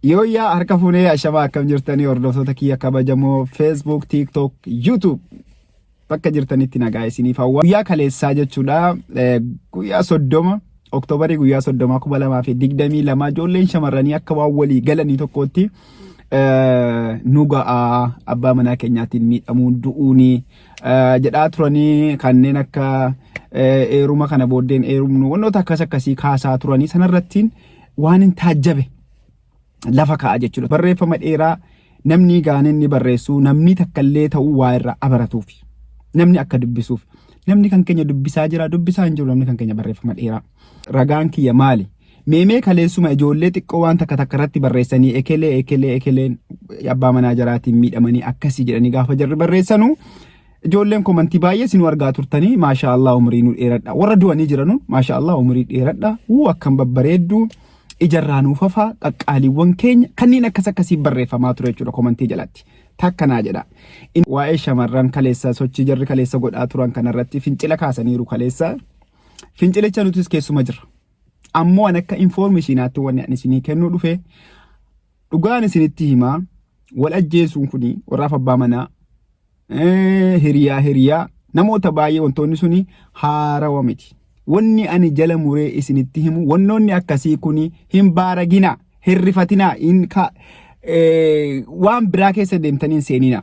Yooyyaa, harka fuunee, ashamaa, akkam jirtanii hordoftoota kiyya kabajamoo Facebook, TikTok, YouTube bakka jirtanitti nagaa isiniif hawwa. Guyyaa kaleessaa jechuudha, guyyaa 30 Oktoobarii, guyyaa 30 2022, ijoolleen shamarranii akka waan walii galanii tokkootti nu ga'aa, abbaa manaa keenyaatiin miidhamuun du'uuni jedhaa turanii, kanneen akka eeruma kana booddeen eerumnu, wantoota akkas akkasii kaasaa turanii, sanarrattiin waan hin taajjabe lafa kaa'a jechuudha. Barreeffama dheeraa namni gaan inni barreessu namni takkallee ta'uu waa irraa abaratuuf, namni akka dubbisuuf. Namni kan keenya dubbisaa jira? Dubbisaa hin jiru namni kan keenya barreeffama dheeraa. Ragaan kiyya maali? Meemee kaleessuma ijoollee xiqqoo waan takka takka irratti barreessanii, ekelee ekelee ekeleen abbaa manaa jaraatiin miidhamanii akkasii jedhanii gaafa jarri barreessanu, ijoolleen komantii baay'ee sinuu argaa turtanii, maashaa Allah, umurii nu dheeradha, warra du'anii jiranu maashaa Allah, umurii dheeradha, wuu akkam babbareedduu, ijarraa nuuf hafaa qaqqaaliiwwan keenya, kanneen akkas akkasii barreeffamaa ture jechuudha komantii jalatti. Takkanaa jedha. Waa'ee shamarran kaleessa sochii jarri kaleessa godhaa turan kanarratti fincila kaasaniiru kaleessa. Fincilicha nutis keessuma jirra. Ammoo an akka infoormeeshinaatti wanni ani isinii kennuu dhufe, dhugaan isinitti himaa, wal ajjeesuun kuni warraaf abbaa manaa, hiriyaa hiriyaa, namoota baay'ee, wantoonni suni haarawa miti. Wanni ani jala muree isinitti himu, wannoonni akkasii kuni hin baaragina, hin rifatinaa, hin waan biraa keessa deemtanii hin seenina.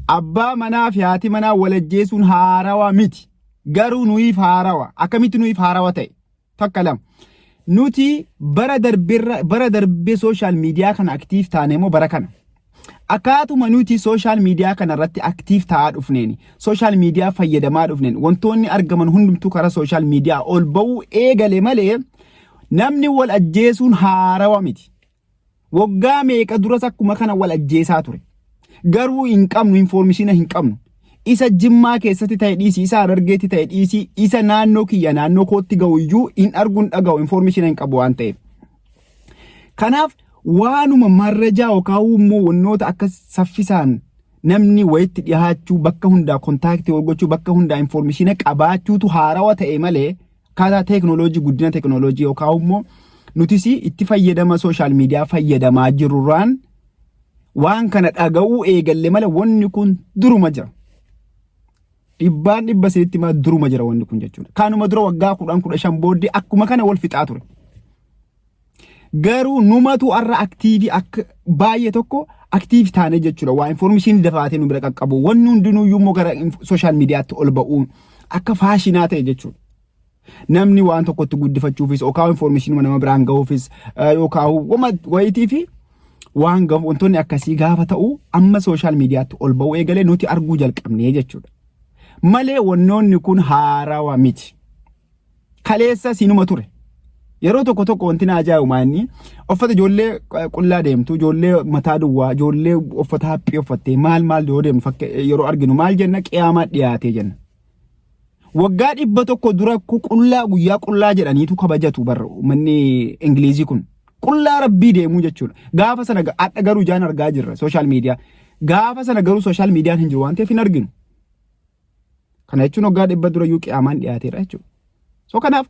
Abbaa manaa fi haati manaa wal ajjeesuun haarawa miti. Garuu nuyiif haarawa. Akkamitti nuyiif haarawa ta'e? Takka, lama. Nuti bara darbirra, bara darbee social media kana active taane immoo bara kana. Akkaatuma nuti social media kana irratti active ta'aa dhufneeni, social media fayyadamaa dhufneen, wantoonni argaman hundumtuu karaa social media ol ba'uu eegale malee namni wal ajjeesuun haarawa miti. Waggaa meeqa duras akkuma kana wal ajjeesaa ture. Garuu hin qabnu, information hin qabnu. Isa Jimmaa keessatti ta'e dhiisii, isa Harargeetti ta'e dhiisii, isa naannoo kiyya, naannoo kootti ga'u iyyuu hin arguun dhaga'u, information hin qabu waan ta'eef. Kanaaf waanuma marrajaa yookaan immoo wannoota akka saffisaan namni wayitti dhiyaachuu, bakka hundaa contact wal gochuu, bakka hundaa information qabaachuutu haarawa ta'e malee, akkaataa teeknooloojii, guddina teeknooloojii yookaan immoo nutis itti fayyadama social media fayyadamaa jirurraan waan kana dhaga'uu eegalle malee wanni kun duruma jira. Dhibbaan dhibba sinitti maa, duruma jira wanni kun jechuudha. Kanuma dura waggaa 10, 15 booddee akkuma kana wal fixaa ture. Garuu numatu har'a active, akka baay'ee tokko active taane jechuudha. Waa information dafaatee nu bira qaqqabu. Wanni hundinuu immoo gara social mediaatti ol ba'uun akka faashinaa ta'e jechuudha. Namni waan tokkotti guddifachuufis yookaan information nama biraan gahuufis yookaan wayitii fi waan wantoonni akkasii gaafa ta'u amma social mediaatti ol ba'uu eegalee nuti arguu jalqabnee jechuudha. Malee wannoonni kun haarawa miti. Kaleessa sinuma ture. Yeroo tokko tokko wanti na ajaa'ibu inni uffata ijoollee qullaa deemtu, ijoollee mataa duwwaa, ijoollee uffata haphii uffattee maal maal yoo deemtu yeroo arginu maal jenna? Qiyaamaa dhiyaatee jenna. Waggaa 100 dura qullaa, guyyaa qullaa jedhaniitu kabajatu barra manni Ingilizii kun. Qullaa rabbii deemuu jechuudha. Gaafa sana hadha garuu ijaan argaa jirra social media. Gaafa sana garuu social mediaan hin jiru waan ta'eef hin arginu. Kana jechuun waggaa 100 dura iyyuu qiyaamaan dhiyaateera jechuudha. So kanaaf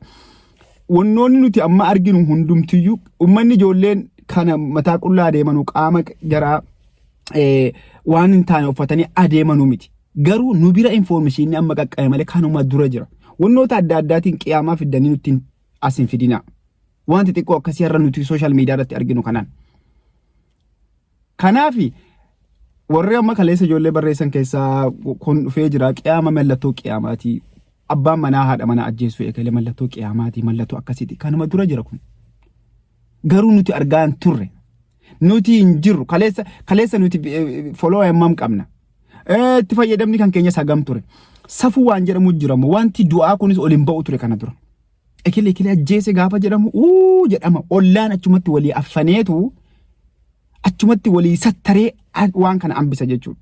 wannoonni nuti amma arginu hundumtiyyuu, uummanni ijoolleen kana mataa qullaa adeemanuu, qaama jaraa waan hin taane uffatanii adeemanuu miti. Garuu nu bira informationni amma qaqqabe malee kanuma dura jira. Wannoota adda addaatiin qiyaamaa fiddanii nutti as hin fidinaa. Wanti xiqqoo akkasii har'a nuti social media irratti arginu kanaan. Kanaafi warri amma kaleessa ijoollee barreessan keessaa kun dhufee jira, qiyaama, mallattoo qiyaamaati. Abbaan manaa haadha manaa ajjeesuu eegalee mallattoo qiyaamaati, mallattoo akkasiiti. Kanuma dura jira kun. Garuu nuti argaa hin turre. Nuti hin jirru. Kaleessa kaleessa nuti follow hammam qabna? Itti fayyadamni kan keenya sagam ture? Safuu waan jedhamu jiramu, wanti du'aa kunis ol hin ba'u ture kana dura. Ekelee ekelee ajjeese gaafa jedhamu uu jedhama, ollaan achumatti walii affaneetu achumatti walii sattaree waan kana hambisa jechuudha.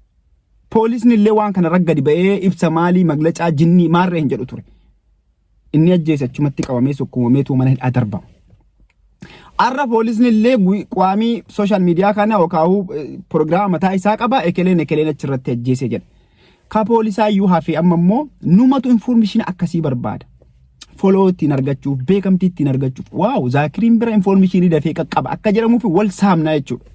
Poolisni illee waan kana raggadi ba'ee ibsa maalii maglacaa jinnii maarree hin jedhu ture. Inni ajjeese achumatti qabamee sukkuumameetu mana hidhaa darbama. Har'a poolisni illee qaamii social media kana yookaan piroogiraama mataa isaa qaba, ekeleen ekeleen achirratti ajjeese jedha. Ka poolisaa iyyuu hafee amma immoo numatu information akkasii barbaada. Follow ittiin argachuuf, beekamtii ittiin argachuuf, wow, Zaakiriin bira information dafee qaqqaba akka jedhamuuf wal saamna jechuudha.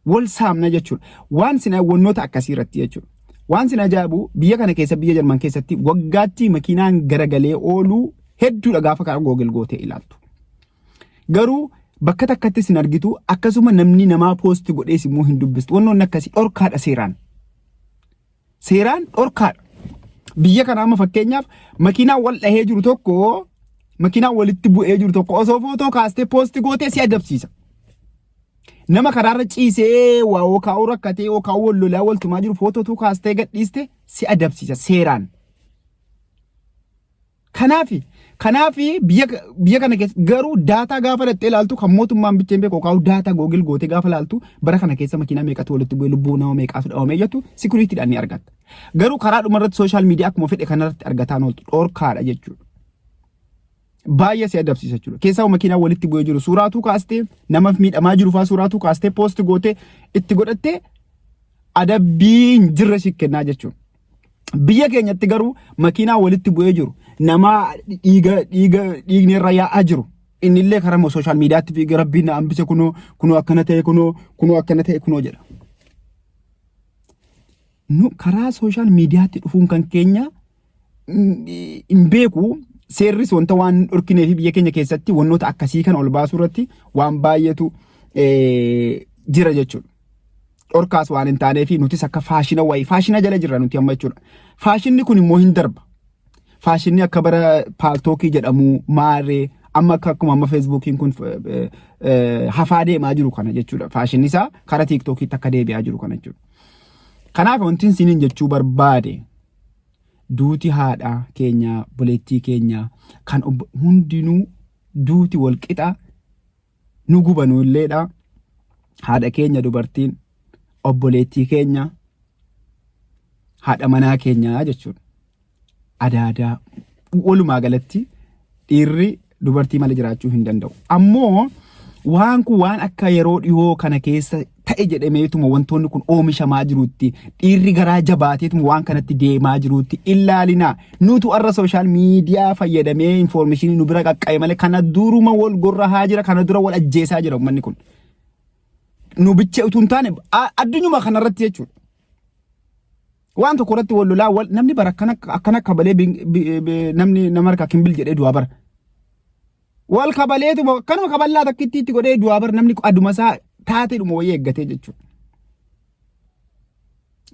Wal saamna jechuudha. Waan sin wannoota akkasii irratti jechuudha. Waan sin ajaa'ibu, biyya kana keessa, biyya Jarman keessatti waggaatti makiinaan garagalee ooluu hedduudha gaafa karaa Google gootee ilaaltu. Garuu bakka takkatti sin argitu, akkasuma namni namaa post godhees immoo hin dubbistu. Wannoonni akkasii dhorkaadha seeraan. Seeraan dhorkaadha. Biyya kana amma fakkeenyaaf makiinaan wal dhahee jiru tokko, makiinaan walitti bu'ee jiru tokko osoo footoo kaastee post gootee si adabsiisa. Nama karaarra ciisee waa yookaan rakkatee yookaan wal lolaa wal tumaa jiru footoo kaastee gadhiiste si adabsiisa seeraan. Kanaafi biyya kana keessa garuu data gaafa dhattee ilaaltu, kan mootummaan bicheen beeku yookaan data Google gootee gaafa ilaaltu, bara kana keessa makiinaa meeqatu walitti bu'ee, lubbuu nama meeqaatu dhabamee jettu securitydhaan ni argatta. Garuu karaa dhumarratti social media akkuma fedhe kanarratti argataan ooltu, dhorkaadha jechuudha. Baay'ee si adabsiisa jechuudha. Keessaa makiinaa walitti bu'ee jiru suuraatu kaastee, namaaf miidhamaa jiru fa'aa suuraatu kaastee post gootee itti godhattee adabbii hin jirre si kennaa jechuudha. Biyya keenyatti garuu makiinaa walitti bu'ee jiru, nama dhiiga dhiiga dhiigni irra yaa'aa jiru, innillee karaa social mediatti fiigee "Rabbiin na hambise, kunoo kunoo akkana ta'e, kunoo kunoo akkana ta'e, kunoo" jedha. Nu karaa social mediatti dhufuun kan keenya hin beeku, seerris wanta waan dhorkinee fi biyya keenya keessatti wantoota akkasii kan ol baasuu irratti waan baay'eetu jira jechuudha. Dhorkaas waan hin taanee fi nutis akka faashina wayii faashina jala jirra nuti amma jechuudha. Faashinni kun immoo hin darba. Faashinni akka bara Paltalkii jedhamu maarree amma akka akkuma amma Facebookiin kun hafaa deemaa jiru kana jechuudha. Faashinni isaa karaa TikTokiitti akka deebi'aa jiru kana jechuudha. Kanaaf wanti isiniin jechuu barbaade, duuti haadha keenya, buleettii keenya kan hundinuu duuti wal qixa nu gubanu illeedha. Haadha keenya dubartiin, obboleettii keenya, haadha manaa keenya jechuudha. Adaadaa, walumaa galatti dhiirri dubartii malee jiraachuu hin danda'u. Ammoo waan kun waan akka yeroo dhihoo kana keessa ta'e jedhameetuma wantoonni kun oomishamaa jirutti, dhiirri garaa jabaateetuma waan kanatti deemaa jirutti ilaalinaa. Nutu arra social media fayyadamee information nu bira qaqqabe malee kana duruma wal gorrahaa jira, kana dura wal ajjeesaa jira uummanni kun. Nu bicha utuu hin taane addunyuma kanarratti jechuudha. Waan tokko irratti wal lolaa wal namni bara akkana akkana kabalee namni nama harkaa kimbil jedhee du'aa bara. Wal kabaleetuma akkanuma kaballaa takkitti itti godhee du'aa bara, namni aduma isaa taateedhuma wayii eeggatee jechuudha.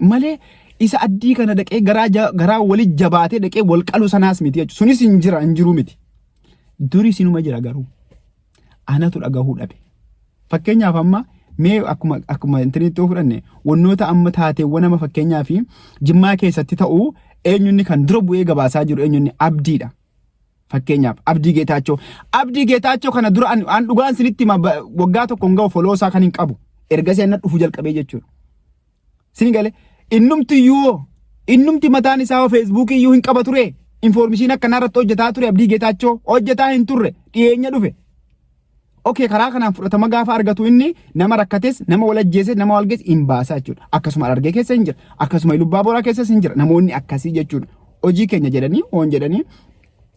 Malee isa addii kana dhaqee garaa wali jabaatee dhaqee wal qalu sanaas miti jechuudha. Sunis hin jira, hin jiru miti. Duri sinuma jira, garuu anatu dhagahuu dhabe. Fakkeenyaaf amma mee akkuma intarneetii yoo fudhanne, wannoota amma taateewwan nama fakkeenyaaf Jimmaa keessatti ta'u, eenyunni kan dura bu'ee gabaasaa jiru, eenyunni? Abdiidha. Fakkeenyaaf Abdii Geetaachoo. Abdii Geetaachoo kana dura an dhugaan sinitti hima, waggaa tokko hin ga'u follow isaa kan hin qabu. Ergasii anna dhufu jalqabee jechuudha. Sini galee innumti iyyuu, innumti mataan isaa Facebookii iyyuu hin qaba ture. Information akkanaa irratti hojjetaa ture Abdii Geetaachoo? Hojjetaa hin turre, dhiyeenya dhufe. Okay, karaa kanaan fudhatama gaafa argatu inni nama rakkates, nama wal ajjeeses, nama wal geesse hin baasaa jechuudha. Akkasuma Harargee keessa hin jira. Akkasuma Ilubbaa Booraa keessas hin jira. Namoonni akkasii jechuudha. Hojii keenya jedhanii hoon jedhanii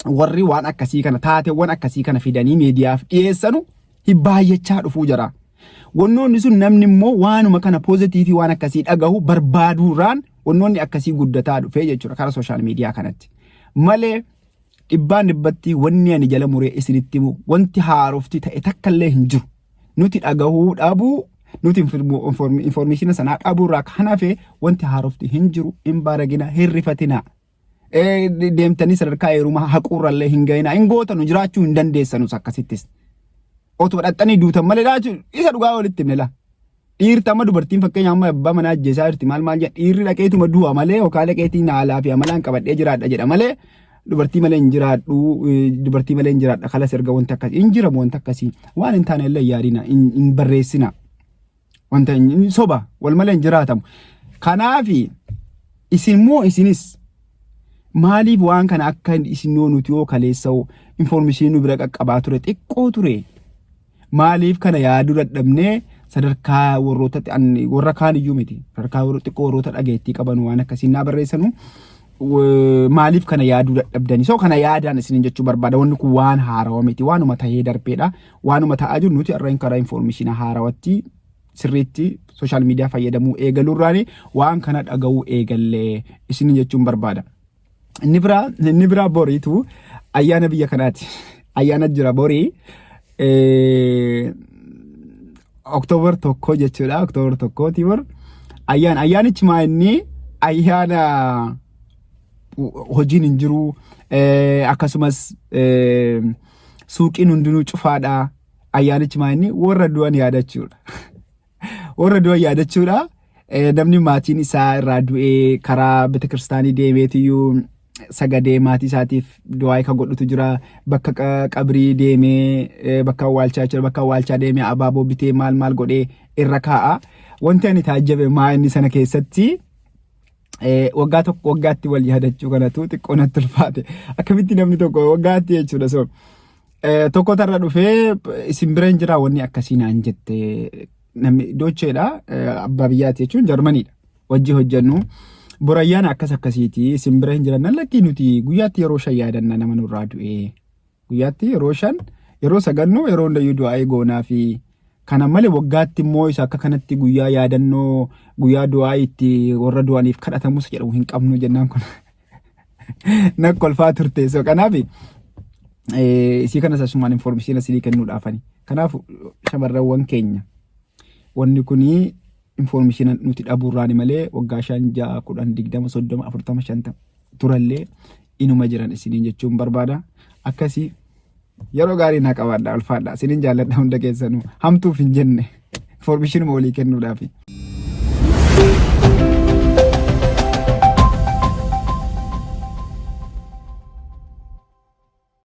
warri waan akkasii kana, taateewwan akkasii kana fidanii miidiyaaf dhiyeessanu hin baay'achaa dhufuu jira. Wannoonni sun namni immoo waanuma kana positive waan akkasii dhagahu barbaaduurraan wannoonni akkasii guddataa dhufee jechuudha karaa social media kanatti. Malee dhibbaan dhibbatti wanni ani jala muree isinitti himu, wanti haarofti ta'e takka illee hin jiru. Nuti dhagahuu dhabuu, nuti information sanaa dhabuurraa kan hafe wanti haarofti hin jiru. Hin baaragina, hin rifatina. Deemtanii sadarkaa heerumaa haquurrallee hin gahina, hin gootanu, jiraachuu hin dandeessanus akkasittis. Otoo dhaqxanii duutan malee isa dhugaa walitti himne laa. Dhiirti amma dubartiin fakkeenya amma abbaa manaa ajjeesaa jirti maal maal jedha, dhiirri dhaqeetuma du'a malee yookaan dhaqeetiin haalaa fi amalaan qabadhee jiraadha jedha malee dubartii malee hin jiraadhu, dubartii malee hin jiraadha kalas erga wanti akkasii hin jiramu, wanti akkasii waan hin taane illee yaadina, hin barreessina, wanta hin soba, wal malee hin jiraatamu. Kanaafi isin immoo isinis maaliif waan kana akka isin nuti yoo kaleessa'u information nu bira qaqqabaa ture xiqqoo ture, maaliif kana yaaduu dadhabnee sadarkaa warroota warra kaan iyyuu miti, sadarkaa warra xiqqoo warroota dhageettii qaban waan akkasii naa barreessanu Maaliif kana yaaduu dadhabdanii? So kana yaadaan isiniin jechuu barbaada. Wanni kun waan haarawaa miti. Waanuma tahee darbeedha. Waanuma ta'aa jiru nuti har'a karaa information haarawatti sirriitti social media fayyadamuu eegaluurraani waan kana dhaga'uu eegallee isiniin jechuun barbaada. Inni biraa boriitu ayyaana biyya kanaati. Ayyaana jira borii. October 1 jechuudha. October 1ti bor. Ayyaanichi maa inni ayyaana hojiin hin jiru, akkasumas suuqiin hundinuu cufaadha. Ayyaanichi maa inni warra du'an yaadachuudha. Warra du'an yaadachuudha. Namni maatiin isaa irraa du'ee karaa beeta kiristaanii deemeetiyyuu sagadee maatii isaatiif du'aa ka godhutu jira. Bakka qabrii deemee, bakka awwaalchaa jira. Bakka awwaalchaa deemee abaaboo bitee maal maal godhee irra kaa'a. Wanti ani taajjabe maa inni sana keessatti waggaa tokko waggaatti wal yaadachuu kanatu xiqqoo natti ulfaate. Akkamitti namni tokko waggaatti jechuudha. So tokko tarra dhufee isin bira hin jiraa wanni akkasii naan jette. Namni Deutscheedha, abbaa biyyaati jechuun Jarmaniidha. Wajji hojjennu. Borayyaan akkas akkasiiti isin bira hin jiran nan lakkii, nuti guyyaatti yeroo 5 yaadanna nama nurraa du'ee. Guyyaatti yeroo 5, yeroo sagannu, yeroo hundayyuu du'aa goonaa fi kana malee waggaatti immoo isa akka kanatti guyyaa yaadannoo, guyyaa du'aa itti warra du'aniif kadhatamus jedhamu hin qabnu jennaan kun na kolfaa turte. So kanaaf isii kanas asumaan information isinii kennuudhaafani. Kanaaf shamarrawwan keenya, wanni kuni information nuti dhabuurraani malee waggaa 5, 6, 10, 20, 30, 40, 50 turallee inuma jiran isiniin jechuun barbaada. Akkasii yeroo gaarii naa qabaadha, ulfaadha. Isiniin jaalladha hunda keessanuu, hamtuuf hin jenne, information walii kennuudhaafi.